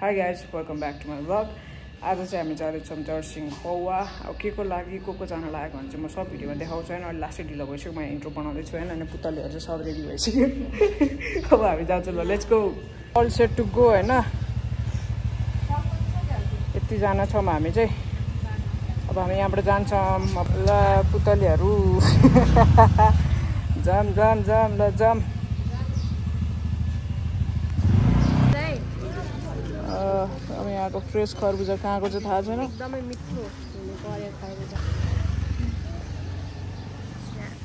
Hi guys, welcome back to my vlog. आज चाहिँ हामी जाँदैछौँ जर्सिङ पौवा। अब के को लागि को जान लागेको भने चाहिँ म सब भिडियोमा देखाउँछु हैन। अहिले लास्टै ढिलो भइसक्यो, म इन्ट्रो बनाउँदैछु हैन। अनि पुतलीहरु चाहिँ सब रेडी भइसक्यो। अब हामी जान्छौँ ल, let's go. All set to go हैन। यति जना छौँ हामी चाहिँ। अब हामी यहाँबाट जान्छौँ। ल पुतलीहरु जाम जाम जाम ल जाम। अब यहाँको फ्रेस खरबुजा कहाँको चाहिँ थाहा छैन। एकदमै मिठो हुने गरे खरबुजा।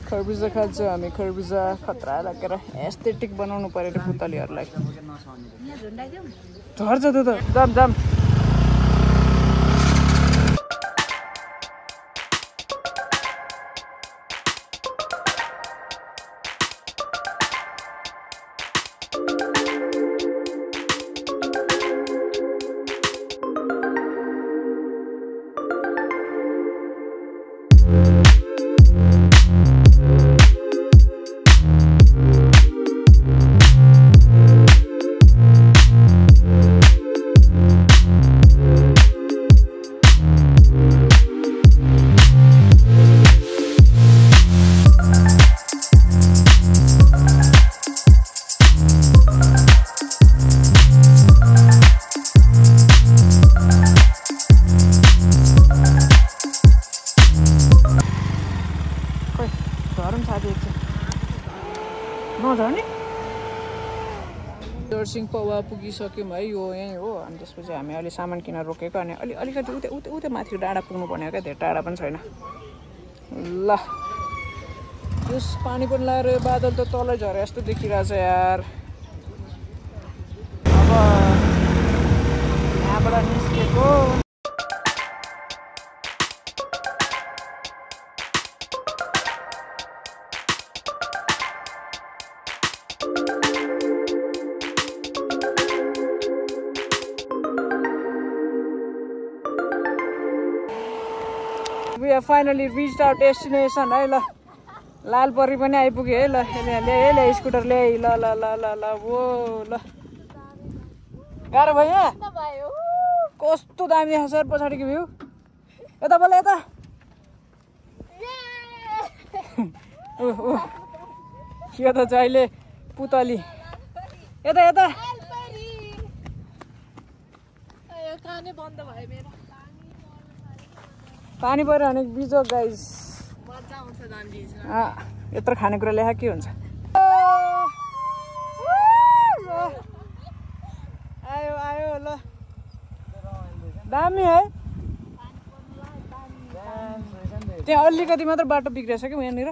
खरबुजा खान्छौँ हामी। खरबुजा खतरा लागेर एस्थेटिक बनाउनु पर्यो रे पुतलीहरुलाई। यहाँ झुन्डाइदेऊ। झर्छ त्यो त। जाम जाम। जर्सिङ पौवा पुगिसक्यौँ है। यो यहीँ हो। अनि त्यसपछि हामी अलि सामान किन रोकेको। अनि अलिकति उतै माथि डाँडा पुग्नु पर्ने क्या। धेरै टाढा पनि छैन। ल यस पानी पनि लाएर बादल त तलै झरे जस्तो देखिरहेछ यार। अब यहाँबाट निस्केको We have finally reached our destination है। ल लालपरी पनि आइपुग्यो है। ल ल्याए स्कुटर ल्याए। ल ल ल ल ल वो ल गाह्रो भयो यहाँ। कस्तो दामी देखाउँछ सर पछाडिको भ्यू। यता बोल यता। यो त जहिले पुतली। यता यता। पानी पऱ्यो भने बिजोग गाइस। मजा आउँछ दामी। यत्रो खानेकुरा ल्याए के हुन्छ। आयो आयो ल दामी है। त्यहाँ अलिकति मात्र बाटो बिग्रेछ कि यहाँनिर।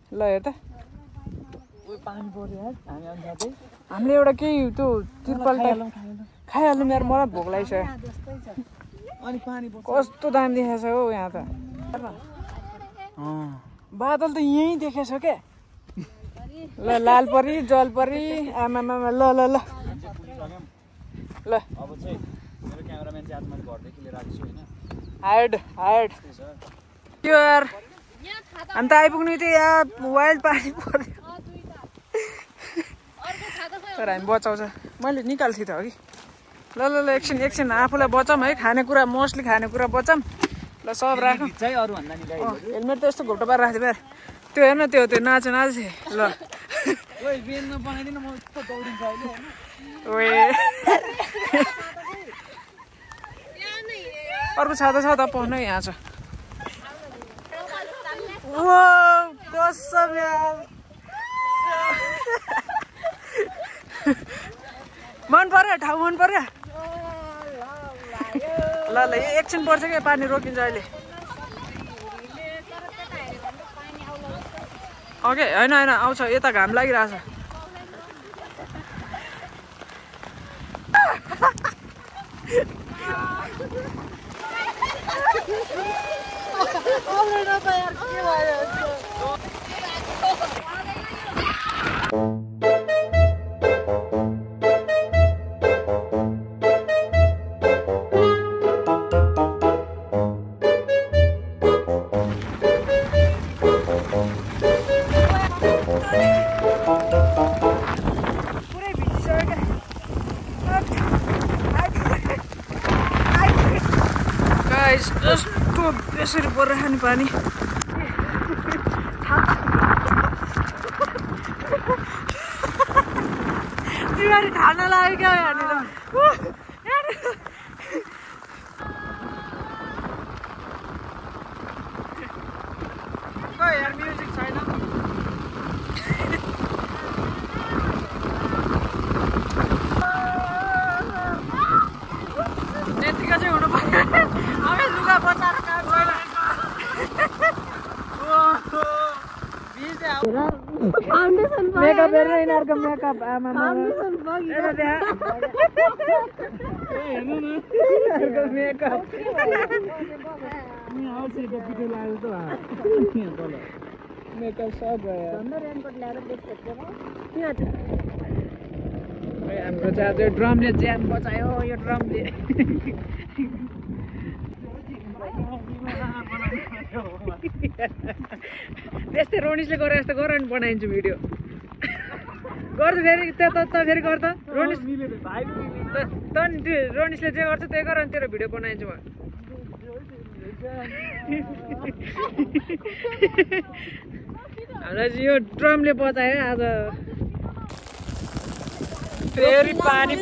ल हेर त हामीले एउटा केही त्यो तिरपाल खाइहाल्नु। मेरो मलाई भोक लागिसक्यो। कस्तो दामी देखेछ हौ यहाँ त। बादल त यहीँ देखेछ क्या। ल लालपरी जलपरी आमामा ल ल ल ल हाइड हाइड। यो यार हामी त आइपुग्नु थियो यहाँ। वाइल्ड पानी पर्यो तर हामी बचाउँछ। मैले निकाल्थेँ त अघि। ल ल ल एकछिन एकछिन आफूलाई बचाऊँ है। खानेकुरा मोस्टली खानेकुरा बचाऊँ। ल सब राखौँ। हेलमेट त यस्तो घोप्टो पारेर राख्थेँ यार। त्यो हेर्न त्यो नाचे नाचे। ल अर्को छाता छ त पढ्नु यहाँ छ। कसम यार मन पर्यो ठाउँ मन पर्यो। ल ल एकछिन पर्छ क्या। पानी रोकिन्छ अहिले। ओके होइन होइन आउँछ। यता घाम लागिरहेछ। पुरै भिजिसक्यो क्या। यसरी परिरहेको नि पानी तिमीहरू खान लाग्यो क्या यहाँनिर यार म्युजिक छैन यतिको चाहिँ हुनु पर्यो अब लुगा बचाएर काम छैन मेकअप हेर्नु यिनीहरूको मेकअप आमा मेकअप मेकअप सब हाम्रो चाहिँ आज ड्रमले ज्यान बचायो यो ड्रमले त्यस्तै रोनिसले गरे जस्तो गर नि बनाइदिन्छु भिडियो गर्छु फेरि फेरि गर त रोनिस त नि त्यो रोनिसले जे गर्छ त्यही गर नि तेरो भिडियो बनाइदिन्छु म हामीलाई चाहिँ यो ड्रमले बचायो आज फेरि पानी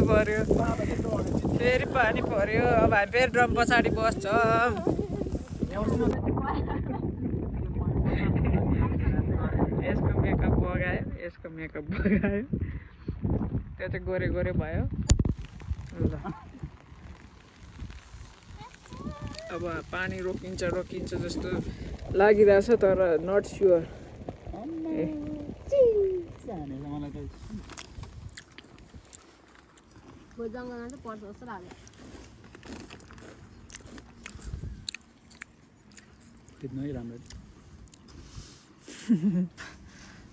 पर्यो फेरि पानी पर्यो अब हामी फेरि ड्रम पछाडि बस्छ यसको मेकअप बगायो त्यो चाहिँ गोरे भयो ल अब पानी रोकिन्छ जस्तो लागिरहेछ तर नट स्योर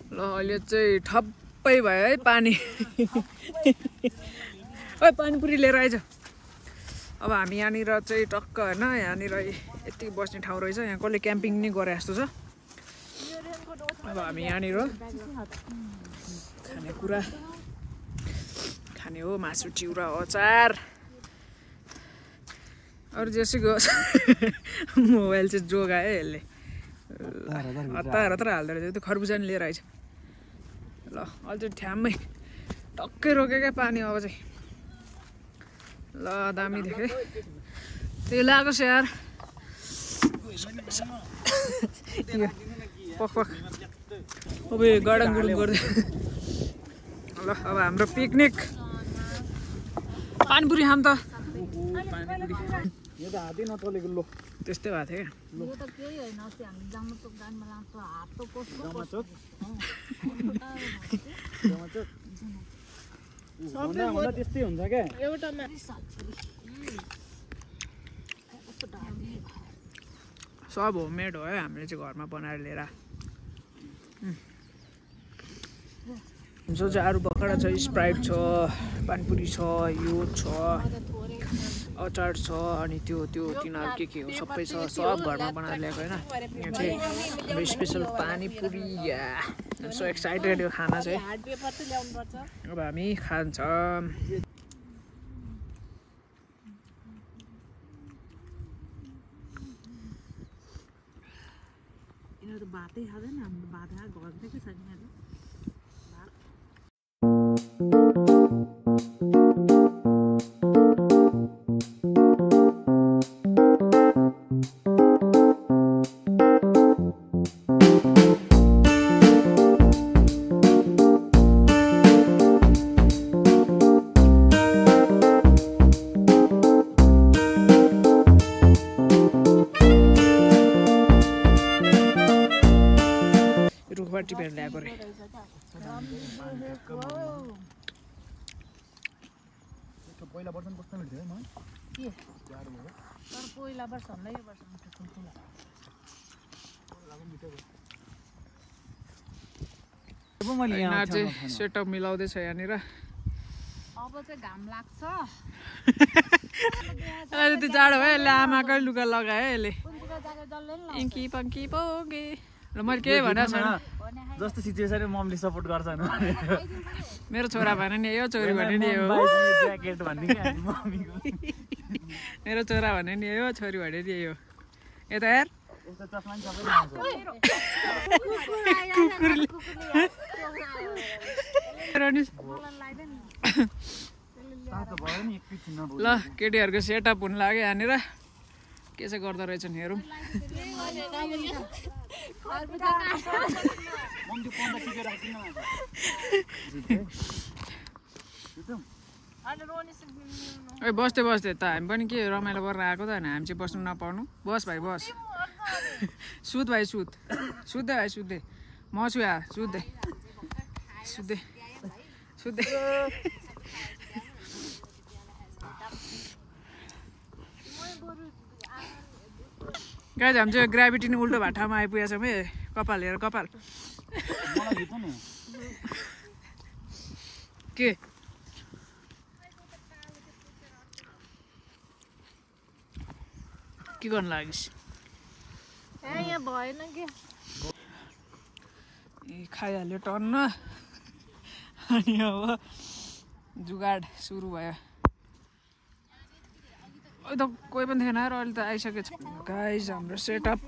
ल अहिले चाहिँ ठप्पै भयो है पानी ओइ पानीपुरी लिएर आइज अब हामी यहाँनिर चाहिँ टक्क होइन यहाँनिर यति बस्ने ठाउँ रहेछ यहाँ कसले क्याम्पिङ नै गरे जस्तो छ अब हामी यहाँनिर खाने हो मासु चिउरा अचार अरू जेसुकै होस् मोबाइल चाहिँ जोगायो यसले हतार हाल्दो रहेछ त्यो खरबुजा नि लिएर आइज ल अहिले चाहिँ ठ्याम्मै टक्कै रोक्यो क्या पानी अब चाहिँ ल दामी देखेँ त्यो लगाएको छ यार पख अब गडङ गुडुङ गर्दै ल अब हाम्रो पिकनिक पानीपुरी खाम त त्यस्तै भएको थियो त्यस्तै हुन्छ क्या सब होममेड हो है हामीले चाहिँ घरमा बनाएर लिएर जो चाहिँ अरू बकडा छ स्प्राइट छ पानीपुरी छ यो छ अचार छ अनि त्यो तिनीहरू के हो सबै छ सब घरमा बनाएर ल्याएको होइन यहाँ चाहिँ हाम्रो स्पेसल पानीपुरी सो एक्साइटेड यो खाना चाहिँ अब हामी खान्छौँ यिनीहरू त भातै खाँदैन हाम्रो भात खाएर घरदेखि छ नि टिपेर ल्याएको रे पहिला वर्ष कस्तो मिल्थ्यो है म के तर पहिला वर्ष भन्दा यो वर्ष ठुल्ठुलो सेटअप मिलाउँदैछ यहाँनिर अब चाहिँ घाम लाग्छ अहिले त जाडो भयो यसले आमाकै लुगा लगायो यसले इङ्की पङ्की पोगे ल मैले केही भनेको छैन जस्तो सिचुएसन मम्मीले सपोर्ट गर्छन् मेरो छोरा भने नि यो छोरी भने नि यो ज्याकेट भन्ने क्या मम्मीको मेरो छोरा भने नि यो छोरी भने नि यो यता हेर यस्तो चस्मा नि सबैले लाउँछ तातो भयो नि एकैछिन ल केटीहरूको सेटअप हुन लाग्यो यहाँनिर के चाहिँ गर्दो रहेछन् हेरौँ ए बस्दै बस्दै त हामी पनि के रमाइलो गरेर आएको त हामी चाहिँ बस्नु नपाउनु बस भाइ बस सुत भाइ सुत सुत्दै भाइ सुत्दै म छु या सुत्दै सुत्दै सुत्दै गाइज हामी चाहिँ ग्राभिटी नि उल्टो भएको ठाउँमा आइपुगेको छौँ है कपाल हेर कपाल के गर्नु लागिस् यहाँ भएन के खाइहाल्यो टन्न अनि अब जुगाड सुरु भयो त कोही पनि थिएन र अहिले त आइसकेछ गाइज हाम्रो सेटअप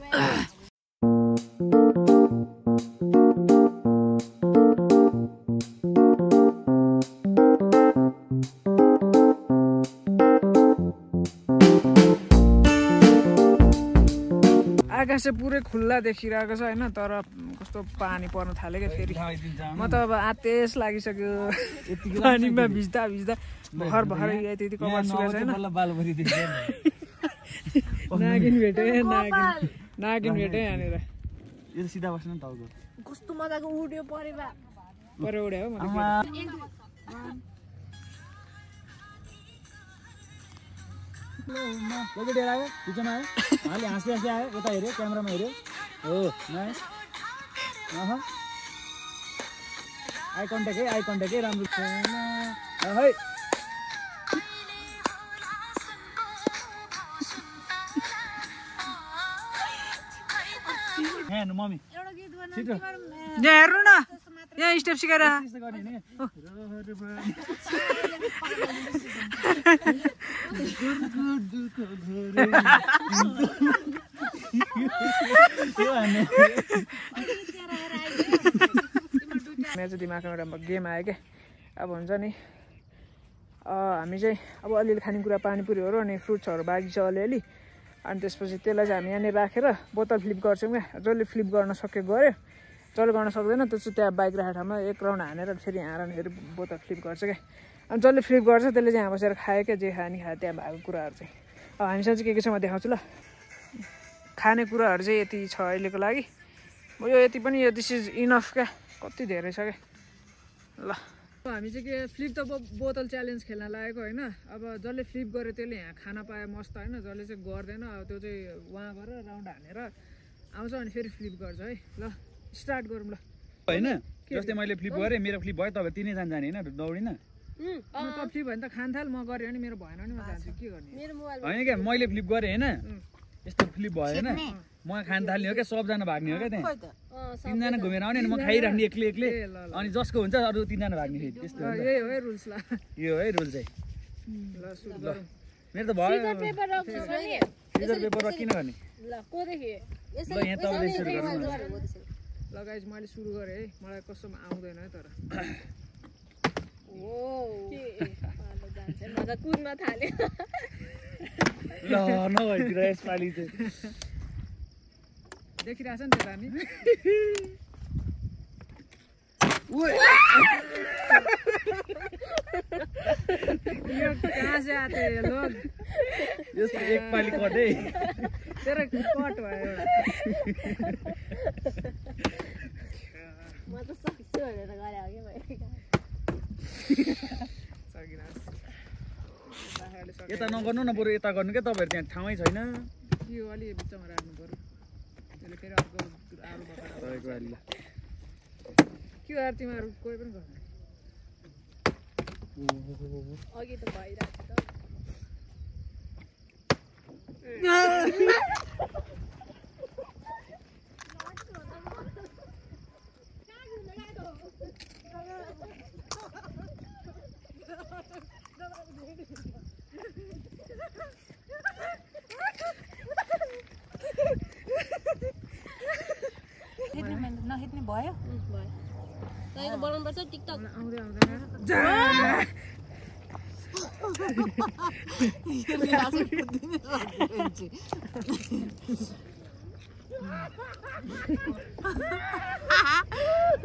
आकाश चाहिँ पुरै खुल्ला देखिरहेको छ होइन तर कस्तो पानी पर्न थाल्यो क्या फेरि म त अब आतेस लागिसक्यो पानीमा भिज्दा भिज्दा भर्खर भर्खर त्यति कपाल सुकेको छैन नागिन भेट्यो नागिन भेट्यो यहाँनिर यो सिधा बस्नु नि टाउको कस्तो मजाको उड्यो परे उड्यो हो आयो पिछामा आयो उहाँले हाँस्दै हाँस्दै आयो यता हेऱ्यो क्यामेरामा हेऱ्यो हो नाइस आई कन्ट्याक्ट है राम्रो है हेर्नु मम्मी यहाँ हेर्नु न यहाँ स्टेप सिकाएर मेरो चाहिँ दिमागमा एउटा गेम आयो क्या अब हुन्छ नि हामी चाहिँ अब अलिअलि खानेकुरा पानीपुरीहरू अनि फ्रुट्सहरू बाँकी छ अलिअलि अनि त्यसपछि त्यसलाई चाहिँ हामी यहाँनिर राखेर बोतल फ्लिप गर्छौँ क्या जसले फ्लिप गर्न सक्यो गऱ्यो जसले गर्न सक्दैन त्यो चाहिँ त्यहाँ बाइक राखेको ठाउँमा एक राउन्ड हानेर फेरि यहाँ फेरि बोतल फ्लिप गर्छ क्या अनि जसले फ्लिप गर्छ त्यसले चाहिँ यहाँ बसेर खायो क्या जे खायो नि खायो त्यहाँ भएको कुराहरू चाहिँ अब हामीसँग चाहिँ के छ म देखाउँछु ल खानेकुराहरू चाहिँ यति छ अहिलेको लागि यो यति पनि यो दिस इज इनफ क्या कति धेरै छ क्या ल हामी चाहिँ के फ्लिप त बोतल च्यालेन्ज खेल्न लागेको होइन अब जसले फ्लिप गर्यो त्यसले यहाँ खाना पायो मस्त होइन जसले चाहिँ गर्दैन अब त्यो चाहिँ वहाँ गएर राउन्ड हानेर आउँछ अनि फेरि फ्लिप गर्छ है ल स्टार्ट गरौँ ल होइन जस्तै मैले फ्लिप गरेँ मेरो फ्लिप भयो तपाईँ तिनैजना जाने होइन दौडिन त फ्लिप भयो भने त खान थाल म गरेँ भने मेरो भएन भने म जान्छु के गर्ने होइन क्या मैले फ्लिप गरेँ होइन यस्तो फ्लिप भयो होइन म खान थाल्ने हो क्या सबजना भाग्ने हो क्या त्यहाँ तिनजना घुमेर आउने अनि म खाइराख्ने एक्लै अनि जसको हुन्छ अरू तिनजना भाग्ने फेरि त्यस्तो यही हो है रुल्स ल यो है रुल चाहिँ ल सुरु गरौँ मेरो त भयो सिजर पेपर किन गर्ने ल यहाँ तपाईँले सुरु गर्नु ल गाइज मैले सुरु गरेँ है मलाई कसम आउँदैन है तर कुद्न थाल्यो ल नभइतिर यसपालि चाहिँ देखिरहेछ नि त्यता नि यो कहाँ से आते लोग यस्तो एकपालि कटै तेरो कट भयो एउटा म त सक्छु भनेर गरे हो कि यता नगर्नु न बरु यता गर्नु क्या तपाईँहरू त्यहाँ ठाउँै छैन यो अलि बिचमा राख्नु पर्यो त्यसले फेरि अर्को आलु तपाईँको अलि के यार तिमीहरू कोही पनि गर्नु अघि त भइरहेको छ बनाउनुपर्छ टिकटक आउँदै आउँदैन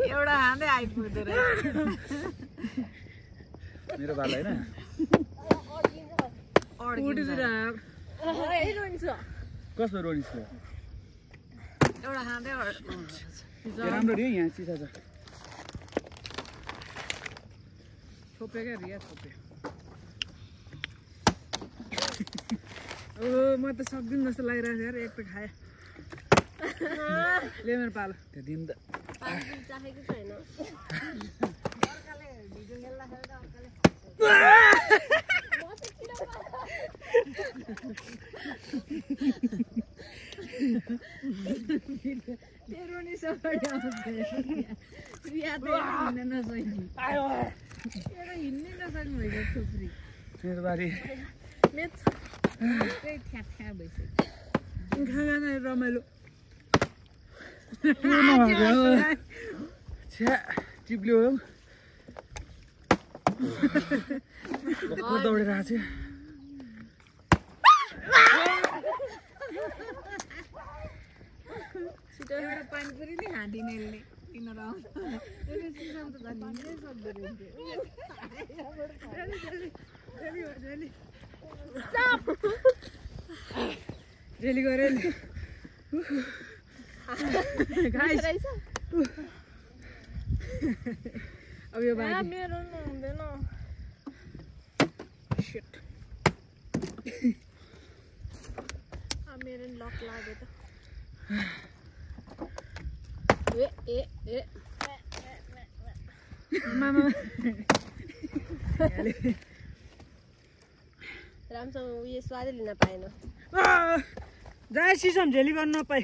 एउटा हान्दै आइपुग्दो रहेछ मेरो बाल होइन कस्तो रोनिसको एउटा हान्दै राम्रो रे यहाँ चिसा छ छोपे क्या रिया छोपे ओ म त सक्दिनँ जस्तो लागिरहेको छ यार एक त खाएँ ले मेरो पालो त्यो दिन त चाहेको छैन तेरो नि सबै आउँछ रिया त हिँड्न नसक्ने तेरो हिँड्नै नसक्ने भइगयो थुप्री मेरो बारी त्यही ठ्याक भइसक्यो खाना रमाइलो छ्या चिप्ल्यो दौडेर आएको थियो एउटा पानीपुरी नि खाँदिन यसले किन र सिसाम त झन्डै सक्दो रेली गरे अब यो मेरो हुँदैन मेरो लक लाग्यो त मामा राम्रोसँग उयो स्वादै लिन पाएन जहाँ सिसम झेली गर्नु नपाए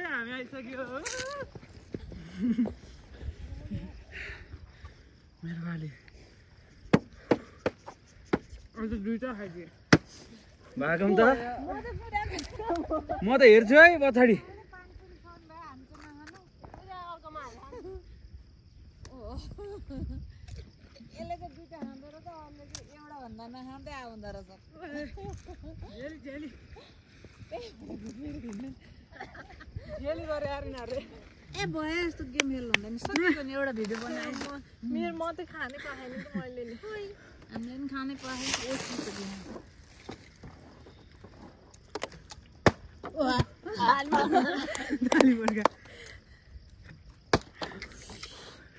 हामी आइसक्यो मेरो बाली अन्त दुईटा खाइदिए भएको त म त हेर्छु है पछाडि यसले चाहिँ दुईटा खाँदो रहेछ अरूले चाहिँ एउटा भन्दा नखाँदै आउँदो रहेछ झेली गरे यार यिनीहरू ए भयो यस्तो गेम खेल्नु हुँदैन सक्यो नि एउटा भिडियो बनाएँ मेरो म त खानै पाएन त मैले नि हामीले पनि खानै पाएँ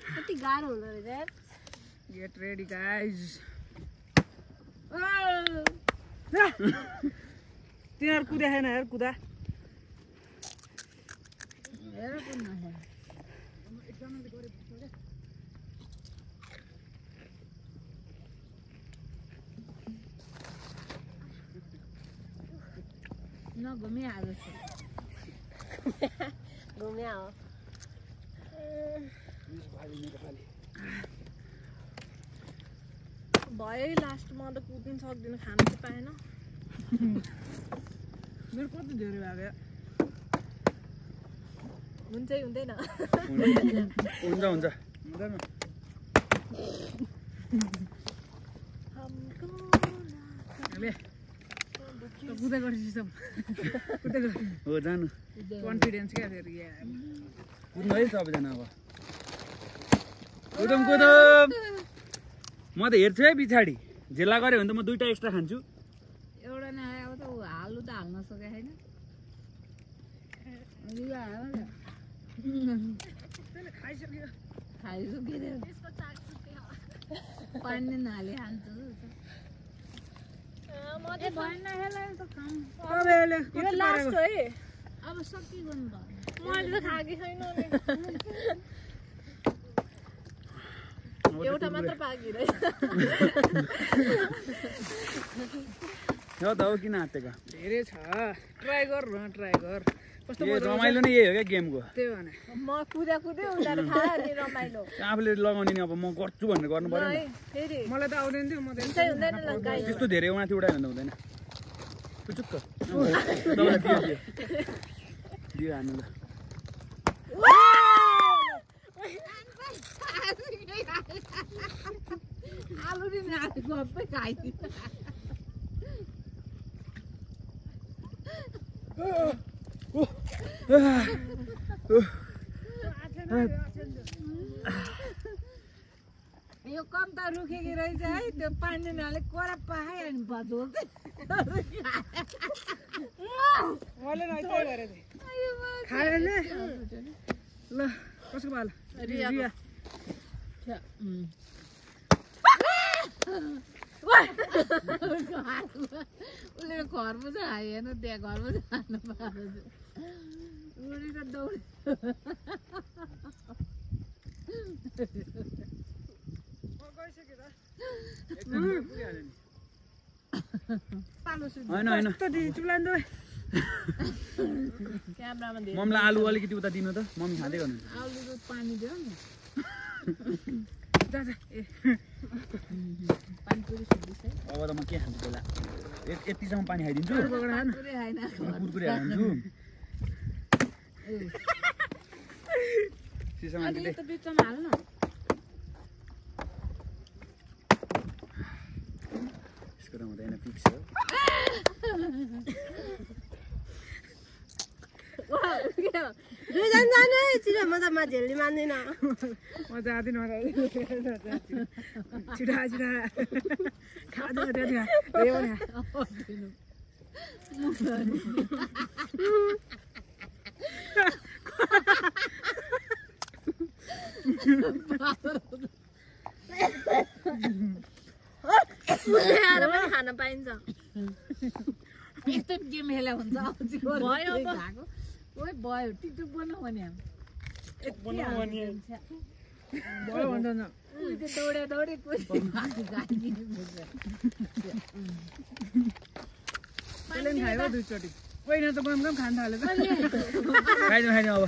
कति गाह्रो हुँदो रहेछ यार गेट रेडी गाइज तिनीहरू कुदा छैन हेर कुदा हेर कुद्न नघुमिहाल्छ घुम्या हो भयो लास्टमा त कुद्नु सक्दिनँ खानु चाहिँ पाएन मेरो कति धेरै भयो हुन्छ हुँदैन हुन्छ हुन्छ हुँदैन कुदै गर्छ सिस्टम कुदै गर्छ हो जानु कन्फिडेन्स क्या फेरि कुद्नु है सबैजना अब कुदौँ कुदौँ म त हेर्छु है पछाडि झेला गऱ्यो भने त म दुईटा एक्स्ट्रा खान्छु एउटा नै आयो अब त हाल्नु त हाल्न सके छैन खाइसक्यो पानी नहाले हाल्छु लास्ट है अब सक्यो गर्नु भयो मैले त खाएकै छैन एउटा मात्र पाकी रहेछ हो त हो किन आँटेको धेरै छ ट्राई गर न ट्राई गर कस्तो यो रमाइलो नै यही हो क्या गेमको त्यही भने म कुदे उनीहरू थाहा नि रमाइलो आफूले लगाउने नि अब म गर्छु भनेर गर्नु पर्यो नि फेरि मलाई त आउँदैन थियो म त हुँदैन ल गाई त्यस्तो धेरै माथि उठायो भने त हुँदैन पुचुक्क दियो हान्नु ल आलु नि गप्पै खाइदिनु यो कम त रुखेकी रहेछ है त्यो पानी नहाले कोरा पाहाइ अनि बजोल मैले नै त्यही गरेँ खाएन ल कसको बाल रिया उसले घरमा चाहिँ हेर्नु त्यहाँ घरमा जानु पाएको उडी त दौडी मम्मीलाई आलु अलिकति उता दिनु त मम्मी खाँदै गर्नुहुन्छ आलु पानी दियो नि अब त म के खान्छु पहिला यतिसम्म पानी खाइदिन्छु कुरकुरे हाल्छु बिचमा हाल्नु यसको त हुँदैन फिक्स हो म त मा झेल्ने मान्दैन म जाँदिनँ छिटा खाँदै खान पाइन्छ यस्तो गेम खेला हुन्छ भयो भयो टिकटक बनाऊ भने दौडे खायो दुईचोटि पहिला त गम खान थाल्यो खाइदिउँ अब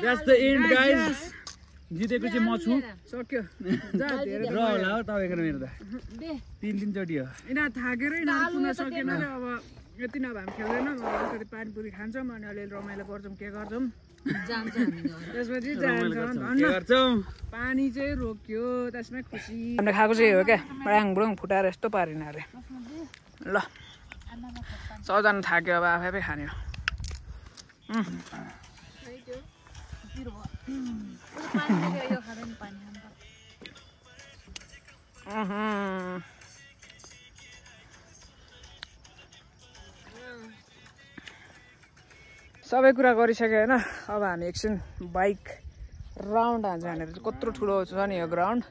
That's the end guys जितेको चाहिँ म छु सक्यो र होला हो तपाईँको मेरो त 3-3 चोटि हो यिनीहरू थाकेर यिनीहरू पुग्न सकेन र अब यति नभए हामी खेल्दैन अलिकति पानीपुरी खान्छौँ अनि अलिअलि रमाइलो गर्छौँ के गर्छौँ त्यसपछि जान्छौँ पानी चाहिँ रोक्यो त्यसमै खुसी हामीले खाएको चाहिँ हो क्या राङ बुडङ फुटाएर यस्तो पारेन अरे ल सबजना थाक्यो अब आफै खाने हो सबै कुरा गरिसक्यो होइन अब हामी एकछिन बाइक राउन्ड हान्छ भनेर चाहिँ कत्रो ठुलो छ नि यो ग्राउन्ड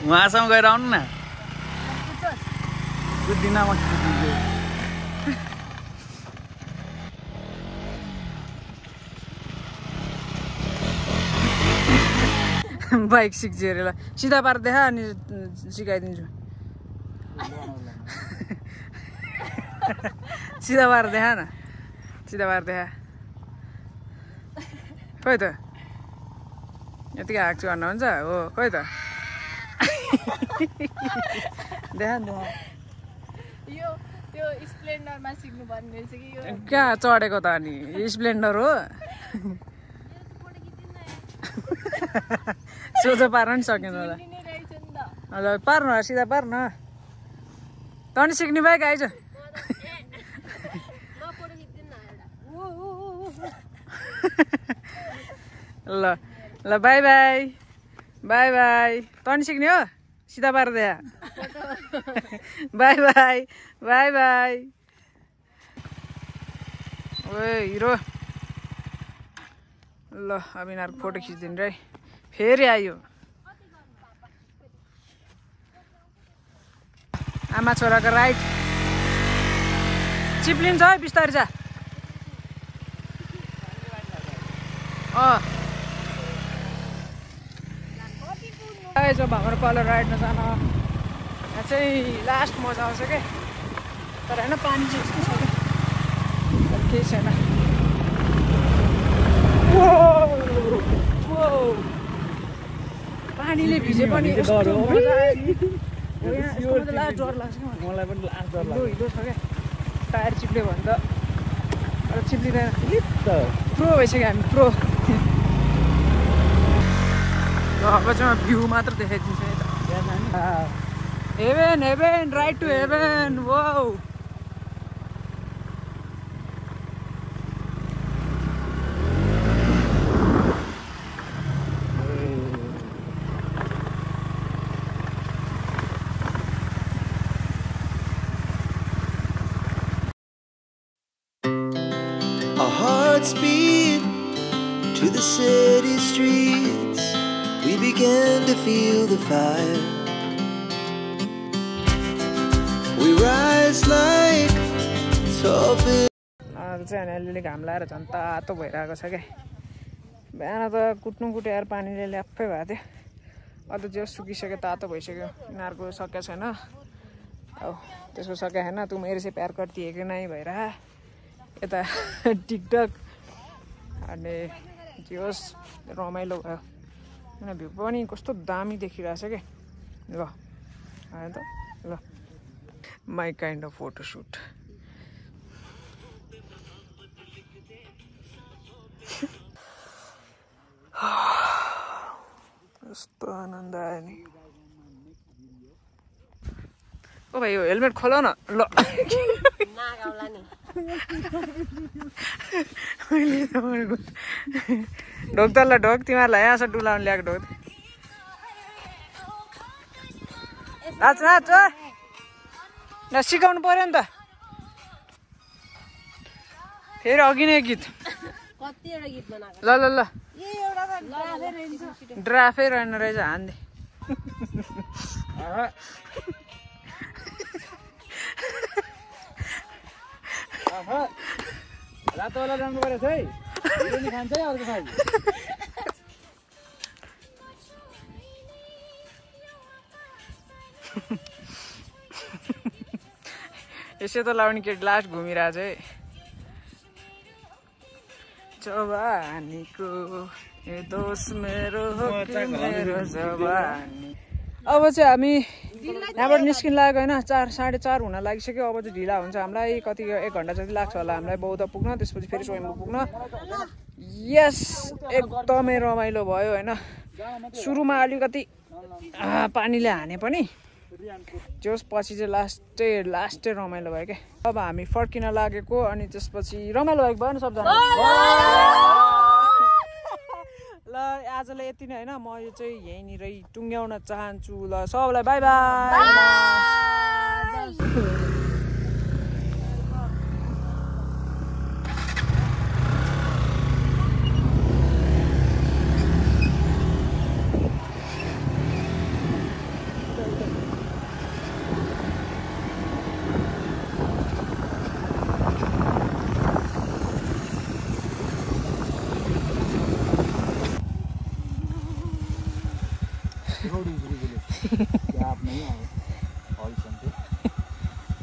उहाँसँग गएर आउनु न बुझ्दिनँ म बाइक सिक्छु अरे ल सिधा पार देखा अनि सिकाइदिन्छु सिधा पार देखा न सिधा पार देखा खोइ त यतिकै हाँक्छु भन्नुहुन्छ हो खोइ त देखा नि यो त्यो स्प्लेन्डरमा सिक्नु पर्ने रहेछ कि यो कहाँ चढेको त अनि स्प्लेन्डर हो सोझो पार्न नि सकेन होला हजुर पार्नु सिधा पार्न त नि सिक्ने बाइक आइज ल ल बाई बाई बाई बाई त नि सिक्ने हो सिधा पारेर देखा by by by by oh hero ल अब यिनीहरूको फोटो खिचिदिनु रे फेरि आयो आमा छोराको राइट चिप्लिन्छ है बिस्तारै जा जब हाम्रो कलर राइडमा जान यहाँ चाहिँ लास्ट मजा आउँछ क्या तर होइन पानी चाहिँ यस्तो छ क्या केही छैन पानीले भिजे पनि यस्तो मजा आयो नि डर लाग्छ मलाई पनि लास्ट डर लाग्छ हिलो छ क्या टायर चिप्ल्यो भने त तर चिप्लिँदैन प्रो भइसक्यो हामी प्रो अब चाहिँ भ्यू मात्र देखाइदिन्छ heaven heaven right to heaven वो Our hearts beat to the city streets. We began to feel the fire. We rise like tall buildings. आज चाहिँ अलिअलि घाम लाएर झन् तातो भइरहेको छ क्या बिहान त कुट्नु यार पानीले ल्याप्पै भएको थियो अब त जो सुकिसक्यो तातो भइसक्यो यिनीहरूको सकिया छैन अब त्यसको सकिया छैन तँ मेरो चाहिँ प्यार करती है कि नै भएर यता टिकटक अनि जे होस् रमाइलो भयो होइन भ्यू पनि कस्तो दामी देखिरहेछ क्या ल आयो त ल माई काइन्ड अफ फोटोसुट कस्तो आनन्द आयो नि ओ भाइ यो हेलमेट खोल न ल ढोक त ल ढोक तिमीहरूलाई यहाँ डुलाउनु ल्याएको ढोक नाच नाच ल सिकाउनु पर्यो नि त फेरि अघि नै गीत ल ल ल ड्राफै रहेन रहेछ हान्दे रातोवाला जानु परेछ है बिरयानी खान्छ है अर्को खाइ यसो त लाउने के लास्ट घुमिरहेछ है जवानीको ए दोष मेरो हो कि मेरो जवानी अब चाहिँ हामी यहाँबाट निस्किन लाग्यो होइन 4:30 हुन लागिसक्यो अब चाहिँ ढिला हुन्छ हामीलाई कति 1 घन्टा जति लाग्छ होला हामीलाई बौद्ध पुग्न त्यसपछि फेरि स्वयम्भू पुग्न यस एकदमै रमाइलो भयो होइन सुरुमा अलिकति पानीले हाने पनि जोस् पछि चाहिँ लास्टै रमाइलो भयो क्या अब हामी फर्किन लागेको अनि त्यसपछि रमाइलो भएको भयो नि सबजना ल आजलाई यति नै होइन म यो चाहिँ यहीँनिरै टुङ्ग्याउन चाहन्छु ल सबलाई बाई बाई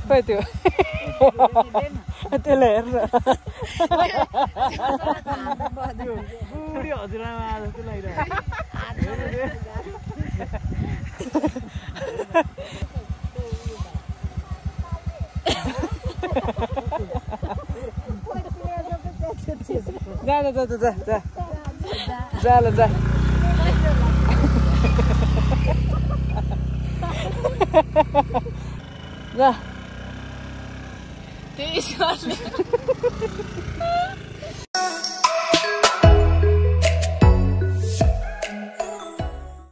खोइ त्यो त्यसले हेर्नु हजुरआमा आज जस्तो लागिरहेको जा जा जा जा जा जा ल जा जा त्यही